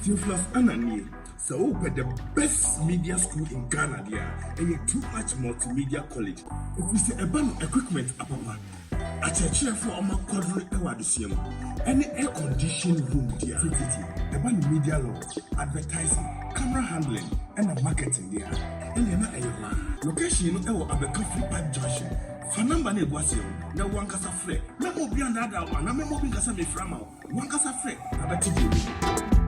Theophilus Ananie, sɛ wopɛ the best media school in Ghana deɛ a, ɛyɛ Too Much Multimedia College. Ɛfiri sɛ ɛba no equipment apapa, akyerɛkyerɛfoɔ a ɔma kɔdere wɔ adesua mu, ɛne air condition room deɛ a, tititi ɛba no media law, advertising, camera handling, ɛna marketing deɛ a, ɛneɛ na ɛyɛ hɔ a. Location no ɛwɔ Abɛka Free Pipe Junction. Fa number no egu aseɛ no na wankasa frɛ. Mɛma obi andaadaa wo anaa mɛma obi nkasa mefrɛ ama wo. Wankasa frɛ na bɛte deɛ ɛwɔ mu.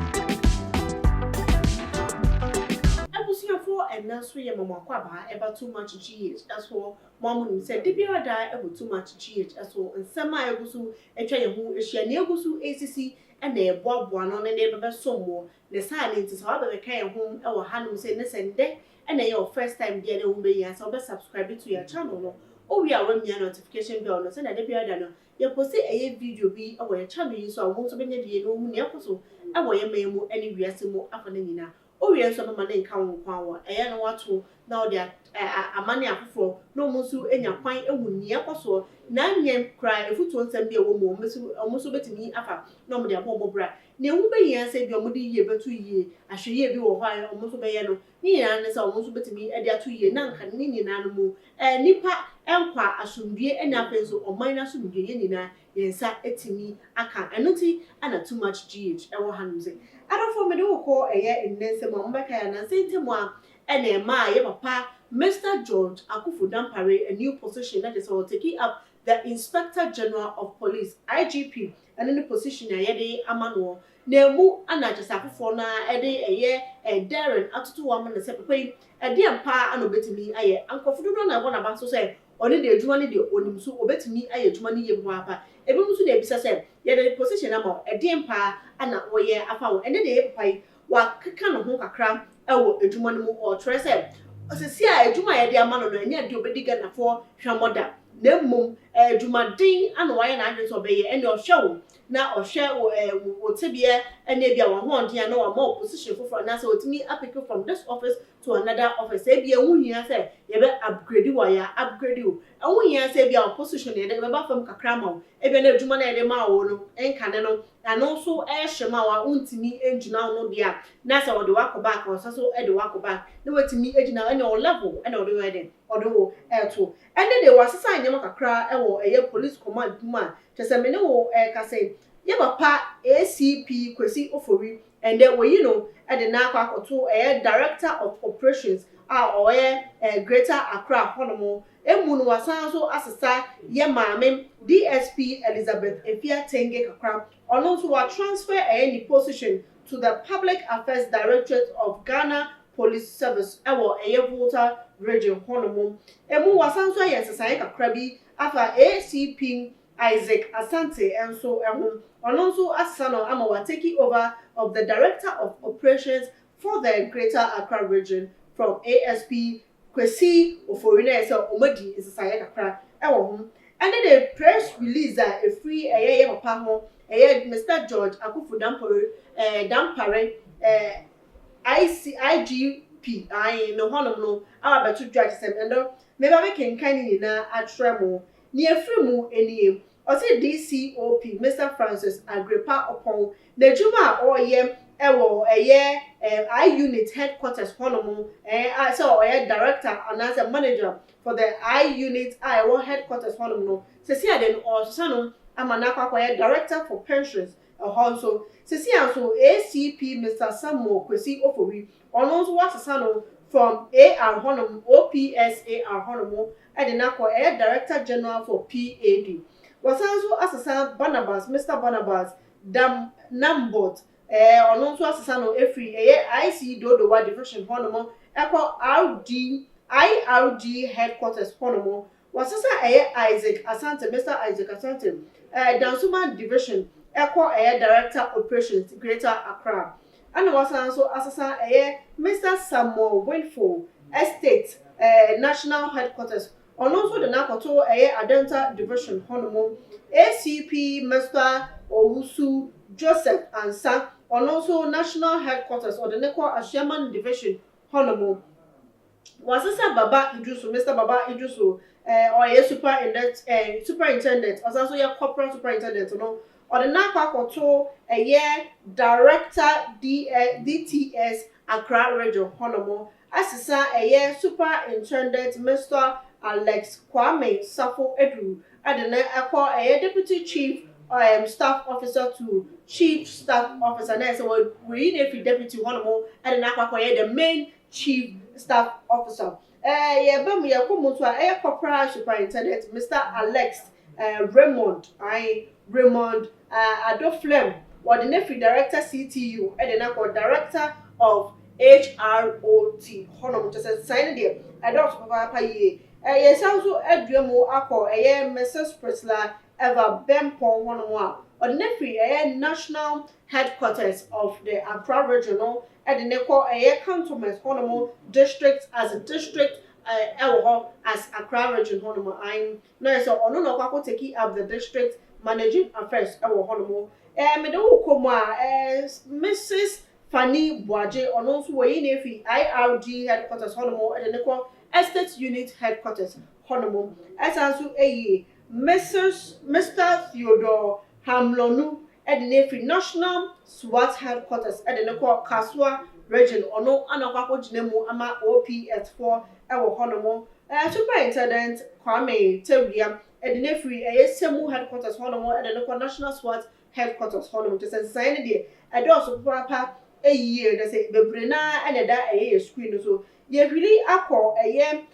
Abusuafoɔ, ɛnna nso yɛ mɔmɔkɔ aba ɛba Too Much GH ɛso. Mo amu nim sɛ de biara da ɛwɔ Too Much GH ɛso, nsɛm a egu so atwa yɛn ho ahyia, nea egu so esisi ɛna ɛboaboa no ne ne bɛbɛsom mo. Ne saa ne nti sɛ wabɛbɛka yɛn ho ɛwɔ hanom sɛ ne sɛ ndɛ ɛna ɛyɛ wɔ first time deɛ ne ho bɛyi sɛ wɔbɛ subscribe to yɛn channel no. Owie a, wɔamia notification bell no sɛnea de biara da no yɛpost ɛyɛ video bi ɛwɔ yɛn channel yi so a, wɔn nso bɛnya bie na wɔn nea ɛkɔ so ɛwɔ yɛn man mu ɛne wiase mu afa ne nyinaa. Owie nso, bɛma ne nka wɔn kwan wɔ ɛyɛ no wato na ɔde amane afoforɔ na wɔn nso anya kwan ehu nea ɛkɔ soɔ na nyɛ koraa efutuo nsɛm bi a ɛwɔ mu. Wɔn nso bɛtumi afa na wɔn de abɔ wɔn bra na ehu bɛyia sɛ bi a wɔn de yie bɛto yie, ahwɛ yie bi wɔ hɔ a wɔn nso bɛyɛ no. Ne nyinaa ne sɛ wɔn nso bɛtumi de ato yie na nka ne nyinaa no mu nipa nkwa asomdue, ɛna afei nso ɔman n'asomdue, yɛn nyinaa yɛn nsa etumi aka. Ɛno ti ɛna Too Much GH ɛwɔ hanom sɛ adɔfo mede wokɔ ɛyɛ nnɛ nsɛm a wɔbɛka yɛ anansa ntɛm a ɛna ɛma a yɛ papa Mr George Akufo Dampare a new position na kyerɛ sɛ ɔtake up the Inspector General of Police, IGP, ɛne ne position a yɛde ama no. Na emu ana kyerɛ sɛ afoforɔ na ɛde ɛyɛ ɛdɛrin atoto wɔn ama no sɛ papa yi ɛdeɛ mpa ana obetumi ayɛ. Nkurɔfo dodoɔ na ɛwɔ n'aba so sɛ ɔne deɛ adwuma no deɛ onim so obetumi ayɛ adwuma no yie papaapa. Ebinom nso na ebisa sɛ yɛde position ama wo, ɛdeɛ mpa ana wɔyɛ afa wo. Ɛne deɛ ɛyɛ papa yi wakeka ne ho kakra ɛwɔ adwuma no mu. Ɔtwerɛ sɛ sisi a adwuma a yɛde ama no ɛnyɛ deɛ obɛdi Ghanafoɔ hwɛmmɔ da, na mmom adwumaden ana wayɛ n'adwene sɛ ɔbɛyɛ. Ɛne ɔhwɛ wo na ɔhwɛ wo wo tebeɛ ɛne ebi a wɔn ahoɔden a na wɔama wo position foforɔ anaasɛ otumi apick from this office to another office. Ebi ɛho hia sɛ yɛbɛ upgrade wɔ yɛ upgrade wo, ɛho hia sɛ ebi a wo position yɛde bɛba fam kakra ma wo. Ebi na adwuma na yɛde ma wo no nkane no ɛno nso ɛhyɛ ma wa wontumi ngyina wo no deɛ a, na sɛ ɔde wakɔ back, ɔsa so ɛde wakɔ back na watumi gyina ɛne ɔ level ɛna ɔde wɔ ɛde ɔde wo ɛɛto. Ɛne deɛ wasesa nneɛma kakra ɛwɔ ɛyɛ police command mu a kyerɛ sɛ mene wo ɛɛkasa yi, yɛ papa ACP Kwesi Ofori, ɛndɛ wɔyi no ɛde n'akɔ akɔto ɛyɛ Director of Operations a ɔyɛ Greater Accra hɔnom. Emu no wasan so asesa yɛ maame DSP Elizabeth Efia Tenge kakra. Ɔno nso wa transfer ɛyɛ ne position to the Public Affairs Directorate of Ghana Police Service ɛwɔ ɛyɛ Volta Region hɔnom. Emu wasan so ayɛ nsesaeɛ kakra bi afa ACP Isaac Asante nso ɛho. Ɔno nso asesa no ama wa take over of the Director of Operations for the Greater Accra Region from ASP Kwesi Ofori. Na yɛ sɛ ɔmadi nsesaeɛ kakra ɛwɔ ho. Ɛne de press release a efiri ɛyɛ yɛ papa ho, ɛyɛ Mr George Akufo Dampare Dampare IC IGP ayi ne hɔnom no a wabɛto dwa kyerɛ sɛ ɛno mɛba bɛkenkan ne nyinaa akyerɛ mo. Nea efiri mu nie: ɔsi DCOP Mr Francis Agrippa Ɔpɔn n'adwuma a ɔreyɛ ɛwɔ ɛyɛ I Unit headquarters hɔnom, sɛ ɔyɛ director anaasɛ manager for the I Unit a ɛwɔ headquarters hɔnom no, sisi ade no ɔresesa no ama n'akɔ akɔyɛ Director for Pensions ɛhɔ nso. Sisi a nso ACP Mr Samuel Kwesi Ofori, ɔno nso wasesa no from AR hɔnom, OPSAR hɔnom, ɛde n'akɔ ɛyɛ Director General for PAD. Wɔsan nso asesa Barnabas, Mr Barnabas Dam Nambot, ɔno nso asesa no efiri ɛyɛ IC Dodowa Division hɔnom ɛkɔ RD IRG headquarters hɔnom. Wɔsesa ɛyɛ Isaac Asante, Mr Isaac Asante, Dansoman Division ɛkɔ ɛyɛ Director Operations, Greater Accra. Ɛna wɔsan nso asesa ɛyɛ Mr Samuel Winfo, Estate National Headquarters, ɔno nso de n'akɔto ɛyɛ Adenta Division hɔnom. ACP Mr Owusu Joseph Ansa, ɔno nso National Headquarters, ɔde ne kɔ Asuaman Division hɔnom. Wasesa Baba Idrisu, Mr Baba Idrisu, ɔyɛ superintendent, ɔsan so yɛ corporal superintendent no. Ɔde no akɔ akɔto ɛyɛ Director DTS Accra Region hɔnom. Asesa ɛyɛ Superintendent Mr Alex Kwame Safo Edu ɛde no ɛkɔ ɛyɛ Deputy Chief Staff Officer to Chief Staff Officer, na ɛsɛ wɔyi no efi deputy hɔnom ɛde no akɔ akɔyɛ the main Chief Staff Officer. Yɛbɛ mu, yɛkɔ mu nso a, ɛyɛ Corporal Superintendent Mr Alex Raymond ayi Raymond Adoflem, wɔde no firi Director CTU ɛde no akɔ Director of HROT hɔnom. Kyerɛ sɛ sign no deɛ, ɛdɔɔso papaapa yie. Yɛsan nso adua mu akɔ ɛyɛ Mrs Priscilla Eva Bempɔn hɔnom a ɔde no firi ɛyɛ National Headquarters of the Accra Region no ɛde ne kɔ ɛyɛ Cantonment hɔnom district as a district ɛwɔ hɔ as Accra Region hɔnom ayin, na yɛ sɛ ɔno na ɔkɔ akɔ take up the district managing affairs ɛwɔ hɔnom. Mede wo kɔ mu a, Mrs Fanny Buagye, ɔno nso wɔyi ne fi IRG headquarters hɔnom ɛde ne kɔ Estate Unit headquarters hɔnom. Ɛsan nso ɛyi Mrs Mr Theodore Hamlonu ɛde ne fi National SWAT headquarters ɛde ne kɔ Kasoa Region. Ɔno ana ɔkɔ akɔgyina mu ama OPS foɔ ɛwɔ hɔnom. Superintendent Kwame Tewia ɛde ne firi ɛyɛ Semu headquarters hɔnom ɛde ne kɔ National SWAT headquarters hɔnom. Kyerɛ sɛ nsesan no deɛ, ɛdɔɔso papaapa ɛyie na sɛ bebree naa ɛna ɛda ɛyɛ yɛ screen no so. Yɛhwiri akɔ ɛyɛ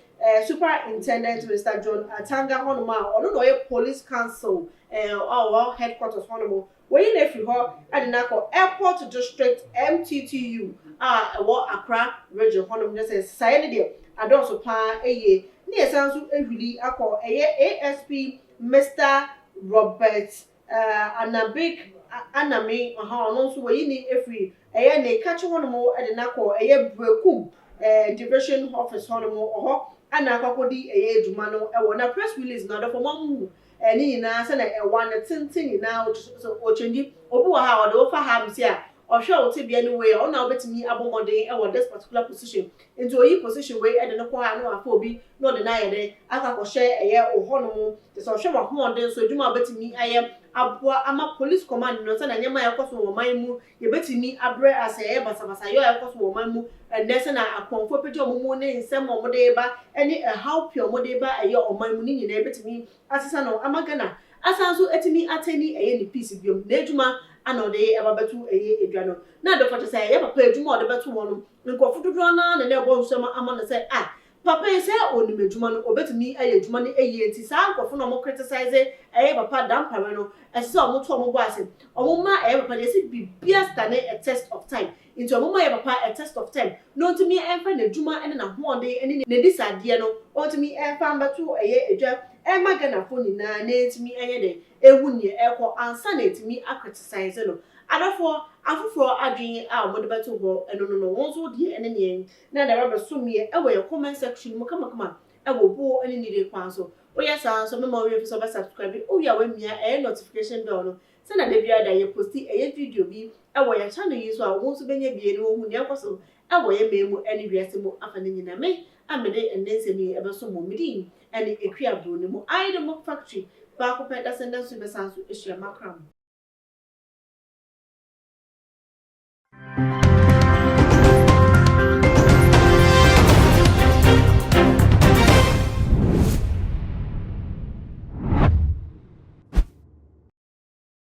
Superintendent Mr John Atanga hɔnom a ɔno na ɔyɛ Police Council a ɔwɔ headquarters hɔnom. Wɔyi no afiri hɔ ɛde no akɔ Airport District MTTU a ɛwɔ Accra Region hɔnom. Ne sɛ nsesaeɛ no deɛ, adɔɔso paa ɛyie. Ne yɛsan nso ahwiri akɔ ɛyɛ ASP Mr Robert Anabik Aname ɔha, ɔno nso wɔyi ne efiri ɛyɛ ne kakye hɔnom ɛde n'akɔ ɛyɛ Brekum Division Office hɔnom. Ɔhɔ ana akɔkɔdi ɛyɛ adwuma no ɛwɔ. Na press release na adɔfo mo amu ne nyinaa sɛ na ɛwa ne tenten nyinaa ɔkyɛnji. Obi wɔ ha a ɔde wofa ha si a ɔhwɛ wo tebea no wei a, ɔna wobɛtumi abɔ mmɔden ɛwɔ this particular position, nti oyi position wei ɛde no kɔ ha na wafa obi na ɔde no ayɛ dɛ akɔ akɔhyɛ ɛyɛ ɔhɔnom. Te sɛ ɔhwɛ w'ahoɔden so, adwuma a wobɛtumi ayɛ aboa ama police command no, sɛ na nneɛma a ɛkɔ so wɔ ɔman mu yɛbɛtumi abrɛ ase, ɛyɛ basabasa yɛ a ɛkɔ so wɔ ɔman mu ɛnɛ, sɛ na akɔnfo apagya wɔn mu ne nsɛm a wɔde ba ɛne ɛhaw pii a wɔde ba ɛyɛ ɔman mu ne nyinaa, yɛbɛtumi asesa no ama Ghana asan so atumi atɛni ɛyɛ ne peace biom. N'adwuma ana ɔde ɛba bɛto ɛyɛ edwa no na adɔfo kyɛ sɛ ɛyɛ papa adwuma a ɔde bɛto wɔn no, nkurɔfo dodoɔ naa na ɛbɔ nsɛm ama no sɛ, ah, papa yi sɛ onim adwuma no, obetumi ayɛ adwuma no ayie. Nti saa nkurɔfo na ɔmo criticize ɛyɛ papa Dampare no, ɛsɛ sɛ ɔmo to ɔmo bɔ ase, ɔmo ma ɛyɛ papa deɛ ɛsɛ bibia stand a test of time. Nti ɔmo ma yɛ papa a test of time na ɔntumi ɛmfa n'adwuma ɛne n'ahoɔden ɛne n'adi no, ɔntumi ɛmfa mbɛto ɛyɛ edwa ɛma Ghanafoɔ nyinaa na ɛntumi ɛnyɛ dɛ ehu nea ɛkɔ ansa na ɛtumi acriticize no. Adɔfoɔ afoforɔ adwene a wɔde bɛto hɔ ɛno no, wɔn nso deɛ ɛne neɛ na de abɛso mmiɛ ɛwɔ yɛ comment section mu kamakama ɛwɔ buo ɛne nide kwan so. Woyɛ saa nso, mɛma wɔyɛ fi sɛ ɔbɛ subscribe owie a, wɔamia ɛyɛ notification bell no, sɛnea da biara da yɛ post ɛyɛ video bi ɛwɔ yɛn channel yi so a, wɔn nso bɛnya bie ne wɔn hu nea ɛkɔ so ɛwɔ yɛn man mu ɛne wiase mu afa ne nyinaa. Me a mede ɛnɛ nsɛm yi ɛbɛso mo mede ɛne Ekua Broni mu ayɛ de mo factory baako pɛ dasɛn nso bɛsan so ahyia makram.